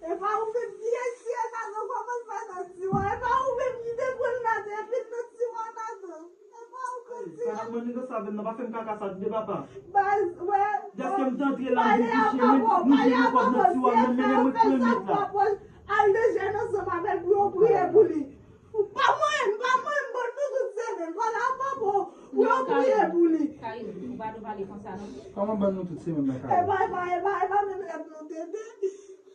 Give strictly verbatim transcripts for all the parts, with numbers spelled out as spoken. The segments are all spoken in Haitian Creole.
E pa ou menm ki retire Nathan, kòman l fè nan tiwa? E pa ou menm ki te pran Nathan epi l nan tiwa Nathan? E pa ou ki retire? Sa n ap mande nan sa, menm nan pa fè m kaka sa, tande papa. Baz, wè. Dèske m t antre la, m vin kouche, men nou jwenn yon kòb nan tiwa, menm mennen mwen k pran met la. Al nan jèn ansanm avè l pou yo priye pou li. Pa mwen, pa mwen, m ban nou tout semèn. Pale a papa w pou yo priye pou li. Karim, ou pa dwe pale konsa, non. Kòman ban nou tout semèn nan, Karim? E pa, e pa, e pa, e pa menm lèt nou tete.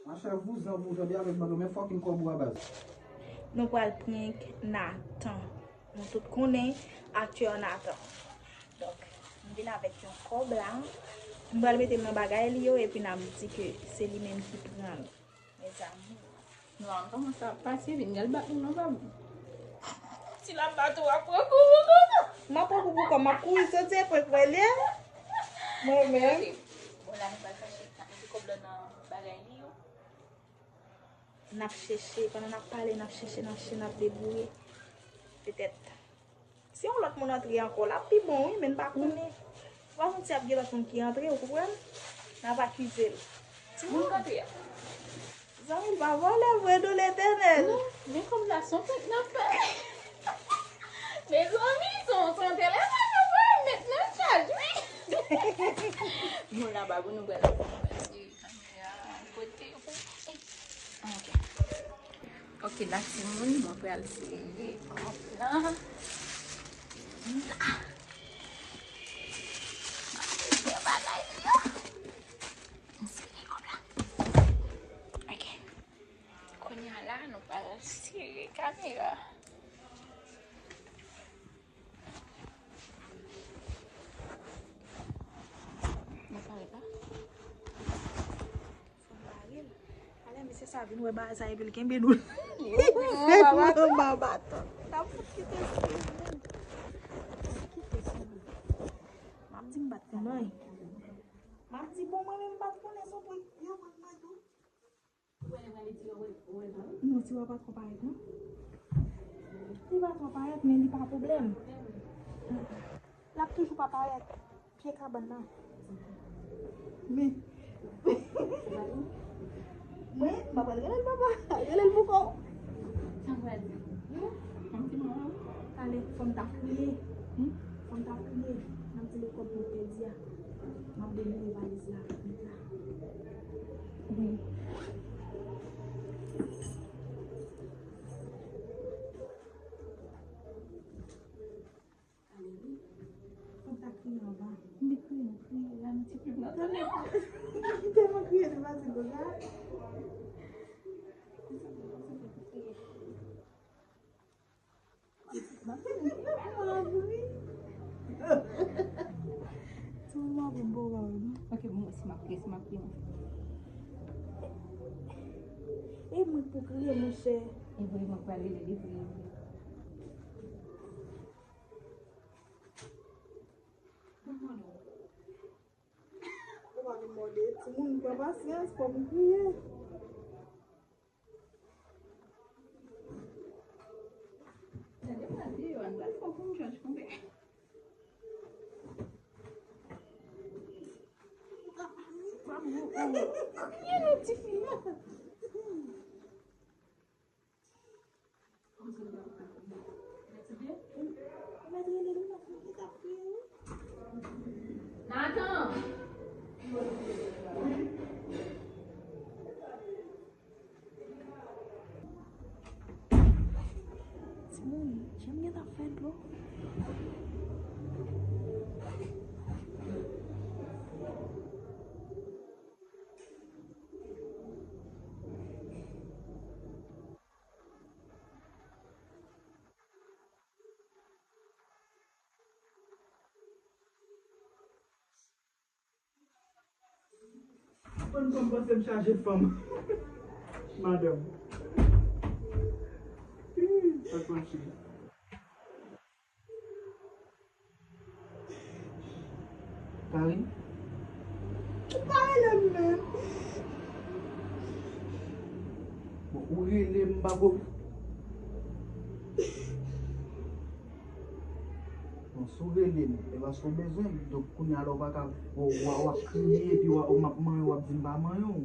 Machè, vouzan, vouzan, byen avèk ban nou, men fucking kòb ou a baz. Nou pral prank Nathan. Nou tout konnen aktè Nathan. Donk, m vin avèk yon kòb la. M pral mete l nan bagay li yo, epi n ap di ke se li menm ki pran l. Mezanmi. Mezanmi, kòman sa ap pase? Vin gèl bat nou non, babou. Si l ap bat ou, w ap pran kou pou kò. M ap pran kou pou kò, m ap kouri soti epi kwè li. Mwen menm. Ok. Bon, la, nou pral chache, n ap mete kòb la nan bagay li yo. N ap chèche, pandan n ap pale, n ap chèche, n ap chèche, n ap debouye. Petèt. Si yon lòt moun antre ankò, l ap pi bon, wi, men n pa konnen. Ou pa santi ap gen lòt moun ki antre, ou konprann? N ap akize l. Timoun k antre a. Zanmi, l pa vòlè vre, non, Letènèl. Non, men kòm n a son prank n ap fè. Mezanmi, se yon, se yon telefòn nou pral met nan chaj, wi. Nou la, babou, nou pral, nou pral tire kamera. Kote, kote? Ok. Ok, la, timoun, mwen pral sere kòb la. La. M ap sere bagay yo. M sere kòb la. Ok. Kounye a la, nou pral sere kamera. Mwen parèt la. Fò m bare l. Alè, mesye sa vin wè bagay sa epi l kenbe nou. Li fè nou anba baton. N ap fout kite sou li. N ap kite sou li. M ap di m bat konnen. M ap di bon, mwen menm m pat konnen se yon prank. Yo prank mwen tou. Non, tiwa pa twò parèt, non. Li pa twò parèt, men li pa pwoblèm. L ap toujou pa parèt. Pye kabann nan. Men. Mwen, m ap al rele l papa. Rele l pou kò w. Sa m pral di? Yon ti manman. Ale, fò m ta kriye. Fò m ta kriye. N ap di l kòb mwen pèdi a. M ap debouye valiz la. Wi. Ale, wi. Fò m ta kriye anba. M te kriye, m kriye. La, nou ti plim nan tande. M tèlman kriye, te pase konsa. M ap tande kriye. M ap tande kriye, m ap ri. Ti moun mwen ap bon bagay, non. Ok, bon, si m ap kriye, si m ap kriye, mwen. E mwen pou kriye, monchè. E vre, mwen pral rele li pou li. Ou pa vin mòde. Timoun, pran pasyans, fò m kriye. Tande pral di yo, ann pral fè yon jòj konbe. Ou kriye non, tifi a. Nathan! Timoun, jan m gentan fè dlo. Konn kòm panse m chaje fanm. Madanm. Ih, sa k mache. Karin? Ou pa rele m menm. Bon, ou rele m, m pa ko-, bon, si w rele m, e paske w bezwen m. Donk, kounye a la, w pa ka, w, w, w ap kriye, epi w, w ap manyen, w ap di m pa manyen w.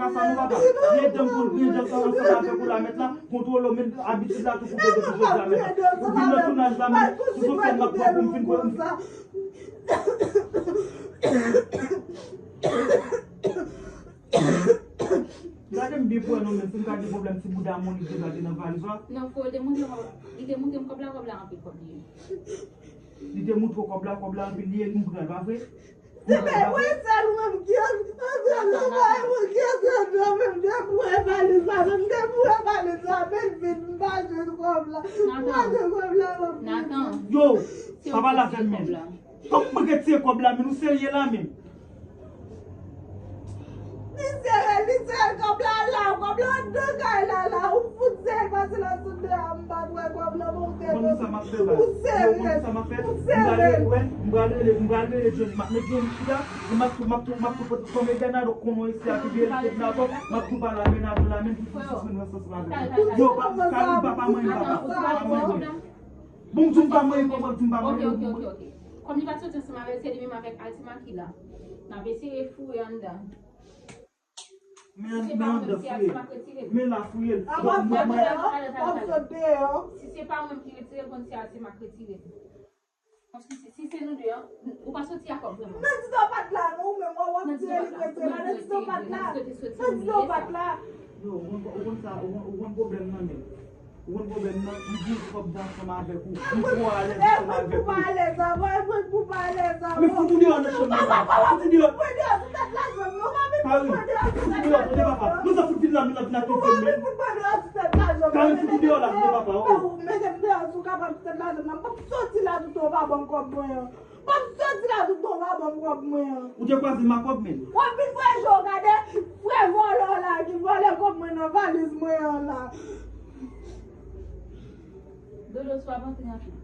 traka sa non papa. Griyen dan m pou l griyen dan ansanm avèk ou la mèt la. Kontwole w men abitid la tou pou poze pou jodi a mèt la. Ou vin nan tounaj la men. Ou sot fè m ap pran pou m fin pran. Gade m byen pou wè non men si m ka gen pwoblèm ti bouda molik deja te nan valiz la. Non, fo li te montre m, li te montre m kòb la, kòb la anpil kòb li ye. Li te montre w kòb la, kòb la anpil li ye, m pran l, pa vre? Se pa vre, sèl ou menm ki an, an, an, an, an, ki an, an, an, menm depi w wè valiz la, menm depi w wè valiz la, men vin, m pa jwenn kòb la. M pa jwenn kòb la, m ap vin. Yo, pa pale avè m men. Fòk mwen retire kòb la men, ou serye la men. Li sere, li sere, kòb la la, kòb la anndan kay la la, ou fout sere pase la sou de a, m pa t wè kòb la, bon, ou te ou sere, ou sere. M pral rele, m pral rele Johnny, m ap met Johnny chita, m ap tou, m ap tou, m ap tou pote kòm Bernardo konnen isi a ki vye kidnapè, m ap tou pale a Bernardo la men pou fouti sou nou ansanm avè l. Yo, pa, pa, pa, pa manyen papa, pa manyen. Bon, m di m pa manyen kòb, m di m pa manyen. Ok, ok, ok, ok. Kòm li pa t soti ansanm avè l, se li menm avèk Altima ki la. N ap eseye fouye anndan. Men, men anndan fouye. Men la fouye l. Bon, mwen, mwen. W ap sot deyò. Si se pa ou menm ki retire l, konn se Altima k retire l. Paske si, si se nou de an, ou pa soti a kòb vrèman. Nan di w pa t la non, ou menm w ap tire li retire la, nan di w pa t la. Nan di w pa t la. Yo, ou konn, ou konn sa, ou konn, ou konn pwoblèm nan men. Ou konn pwoblèm nan, m di kòb dan ansanm avèk ou. M twò alèz ansanm avèk ou. Ou pa alèz avè, ou pa alèz avè. Men fout ou deyò nan chanm nan. Fout ou deyò. Fout ou deyò sou tèt lajan m. Ou pa vin fout mwen deyò sou tèt lajan m. Karen, fout ou deyò la, tande papa, oh. Ou mete m deyò si w kapab sou tèt lajan m nan. M p ap soti la toutan w pa ban m kòb mwen an. M p ap soti la toutan w pa ban m kòb mwen an. Ou te kwaze m ak kòb men. W ap vin voye je w gade, frè vòlè w la ki vòlè kòb mwen nan valiz mwen an la. Dodo, swa bank li anpil.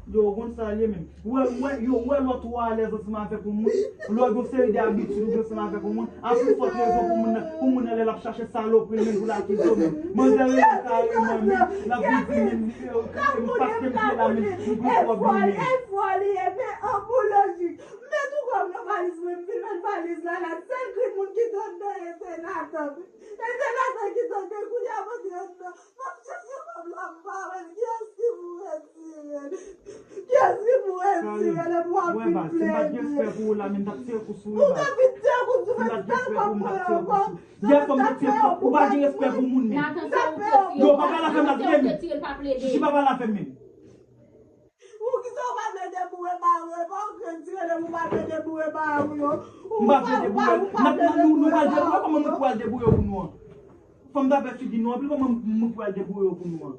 Yo, ou konn sa l ye menm. Ou wè, ou wè, yo, ou wè lè w twò alèz ansanm avèk yon moun, lè w gen yon seri de abitid ou gen ansanm avèk yon moun, a pli fòt rezon pou moun nan, pou moun nan lè l ap chache salopri l menm pou l akize w menm. Manzè rele m kareman menm, l ap vin di menm, eh, eh, paske m te la menm, m pran kòb li menm. E fò li ye, men an bon lojik. M met yon kòb nan valiz mwen, m vin met valiz la la. Sèl grenn moun ki te anndan e se Nathan. E se Nathan ki te anndan, kounye a mwen te anndan. M ap chèche kòb la, m pa wè l. Kiyès ki pou retire l? Kiyès ki pou retire l? Wè, baz, si m pa t gen respè pou ou la, men m t ap tire kou sou ou, baz. Si m pa t gen respè pou ou, m t ap tire kou sou ou. Yè fò m te tire kou, ou pa gen respè pou moun, men. Yo, pa pale avè m, baz, men. Chichi, pa pale avè m, men. Ou ki sa w pa vle deboure ba ou, e pa ou ki tire lè ou pa vle deboure ba ou yo. M pa vle deboure. N ap nan nou, nou pral deboure, kòman nou pral deboure pou nou an? Fò m ta fè figi nou anpil, kòman nou pral deboure pou nou an?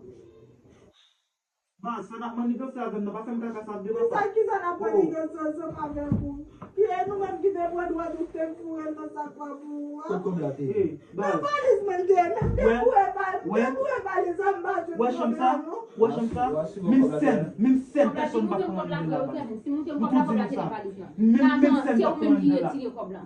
Baz, sa n ap maniganse avè m nan, pa fè m kaka sa de papa. Kisa, kisa n ap maniganse ansanm avèk ou? Ki e nou menm ki te pran dwèt ou te foure l nan sak pa pou ou an? Kot kòb la te ye? Nan valiz mwen l te ye, men m te foure valiz, m te foure valiz an, m pa jwenn kòb la non. Wè chanm sa? Menm sèn, menm sèn pèsonn pa pran anndan la. M tou di nou sa. Menm, menm sèn pa pran anndan la.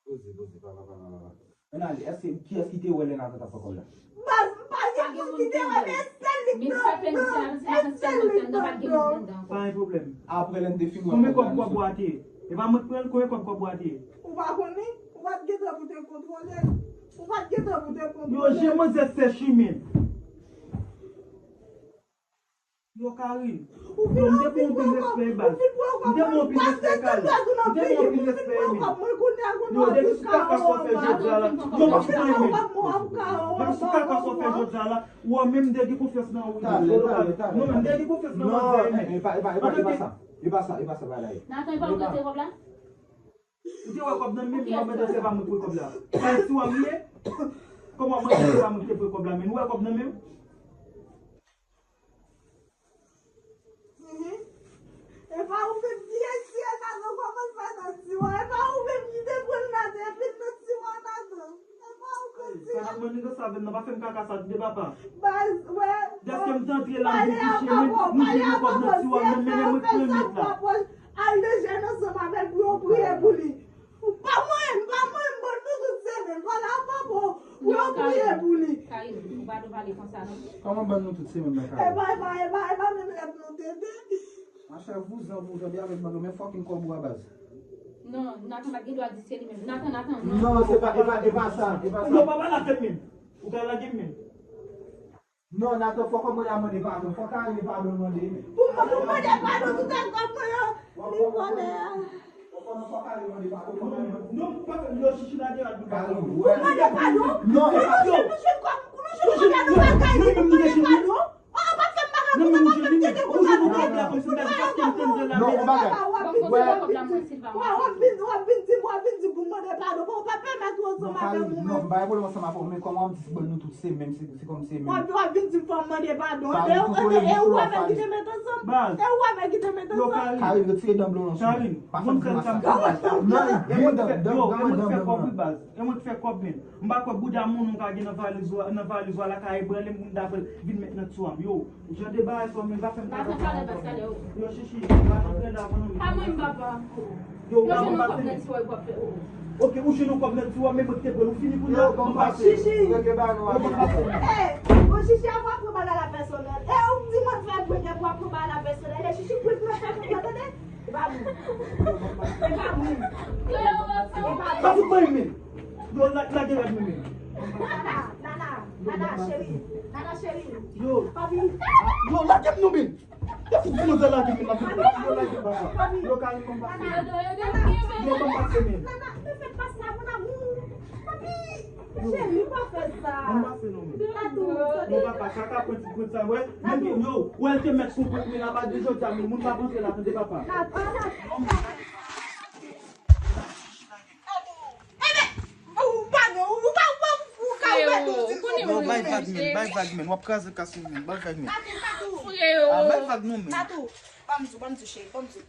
Poze, poze, pa, pa, pa, pa, pa. Ann ale, èske, kiyès ki te wè lè Nathan t ap pran kòb la? Baz, m pa gen moun ki te wè, men sèl li k nan blan. E sèl li k nan blan. Pa gen pwoblèm. Apre lè n te fin wè kòb la, konbyen kòb kòb bwa te ye? E pa mwen k pran l, konbyen kòb kòb bwa te ye? Ou pa konnen? Ou pa t gentan pou te kontwole l. Ou pa t gentan pou te kontwole l. Yo, je manzè sèch wi, men. Yo, Karine. Yo, m te pran anpil respè, baz. M te pran anpil respè, Karine. M te pran anpil respè, men. Yo, depi sou kaka sa w fè jodi a la. Yo, pa sou kaka sa w fè jodi a la. Ou wè, menm m te gen konfyans nan ou. Talè, talè, talè. Non, men m te gen konfyans nan manzè, men. E pa, e pa, e pa, e pa sa. E pa sa, e pa sa, bagay. Nathan, e pa ou ki te kòb la? Ou te wè kòb nan men m, w ap mande se pa mwen ki pran kòb la. Sa e si w a m ye? Kòman w ap mande se pa mwen ki te pran kòb la, men nou wè kòb nan men m? Mhm. E pa ou menm ki eseye Nathan kòmanse nan tiwa. E pa ou menm ki te pran Nathan epi l nan tiwa Nathan. E pa ou ki di. Sa n ap mande nan sa vèn nan, pa fè m kaka sa, tande papa. Baz, wè. Dèske m t antre la, m vin kouche, men nou jwenn yon kòb nan tiwa, men mennen mwen k pran mèt la. Al nan jèn ansanm avè l pou yo priye pou li. Pa mwen, pa mwen, m ban nou tout semèn. Fò la pa bon pou yo priye pou li. Karine, ou pa dwe pale konsa non. Kòman ban nou tout semèn nan, Karine? E pa, e pa, e pa, e pa menm lèt nou tete. Machè, vouzan, vouzan, byen avèk ban nou, men fòkin kòb ou a baz. Non, Nathan pa t gen dwa di se li menm. Nathan, Nathan, non. Non, se pa, e pa, e pa sa, e pa sa. Yo, pa pale avè m menm. Ou ka lage m menm. Non, Nathan, fòk ou mande, mande padon. Fòk Karine padon mande, men. Pou mwen, pou mande padon, tout ak kòb mwen yo, li vòlè a. Fòk Karine mande padon. Non, pa fè, yo, Chichi lage rad nou. Karine, pou mande padon? Non, e pa yo. Nou jwenn kòb, nou jwenn kòb la, nou pa kay li pou mande padon. Oh, pa fè m bagay konsa, pa fè m tete konsa vre. Non, on bagay. Wè. W ap vin, w ap vin di, w ap vin di pou m mande padon. Bon, ou pa pèmèt ou ansanm avè m ou menm. Non, m pa gen pwoblèm ansanm avè w, men kòman w ap di ban nou tout se menm, se, se kòm se menm. W ap, w ap vin di fò m mande padon. E, e, e ou wè menm ki te met ansanm? E ou wè menm ki te met ansanm? Karine, retire dan blan w lan sou mwen. Pa fè m konsa. Non, byen dan, dan, dan, dan, dan. E mwen k fè kòb, men. M pa kwè bouda moun ou ka gen nan valiz ou, nan valiz ou a la ka ebranle m pou m ta pral vin met nan tiwa m. Yo, jan de bagay sa w menm pa fè m ta pale. Yo, Chichi, pa janm pran lavan non. Pa mwen, papa. Yo, ou pa konn pase men. Ok, ou jwenn yon kòb nan tiwa, men mwen ki te pran l, ou fini kounye a, ou pase. Chichi. Ou pa pase. Ey, bon, Chichi, a pa pran bagay la pèsonèl. E ou di mwen fè prank epi w ap pran bagay la pèsonèl. E Chichi, prank mwen fè pou mwen, tande? E pa mwen. E pa mwen. E pa mwen. Pa fout mwen men. Yo, la, lage rad mwen men. Nana, Nana, Nana, cheri. Nana, cheri. Yo. Papi. Yo, lage m non men. Yo, fout di nou sa lage m men. Yo, lage m papa. Yo, Karine, ban m pase. Yo, ban m pase men. Nana, ne faites pas ça, mon amour. Papi. Cheri, pa fè sa. Ban m pase non men. Tatou. Bon, papa, kaka pwenti pwenti sa, wè. Men yo, wè, l te mèt sou pwenti men apa de jodi a, men moun pa rantre la, tande papa. Tatou. Enben, ou pa non, ou pa, ou pa, ou ka wè tou di sou mwen. Non, bay vag men, bay vag men, w ap kraze kas mwen men, bay vag men. Tatou, Tatou. Ah, bay vag non men. Tatou, ban m di w, ban m di w, cheri, ban m di w.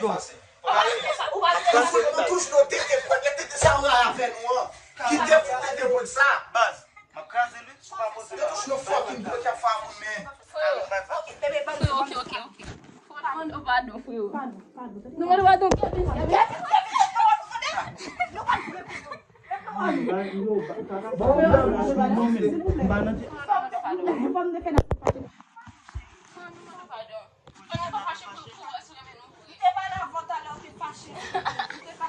Yo. Ou pa vle. Paske nou touche nou tete pwent, tete sa ou la avè nou an. Kite pou tete pwent sa. Baz, m ap kraze li, si w pa poze pa. Nou touche nou fucking pwent y ap fè a moun men. Ok, bebe, ban m di w, ban m di w. Freo, ok, ok, ok. Fò w ta mande w padon, freo. Padon, padon. Nou mande w padon. Bon, bon, bon, bon. Fò m te fè nan. Padon. Padon. Padon. Padon. Padon. Padon. Padon. Padon. Padon. Padon.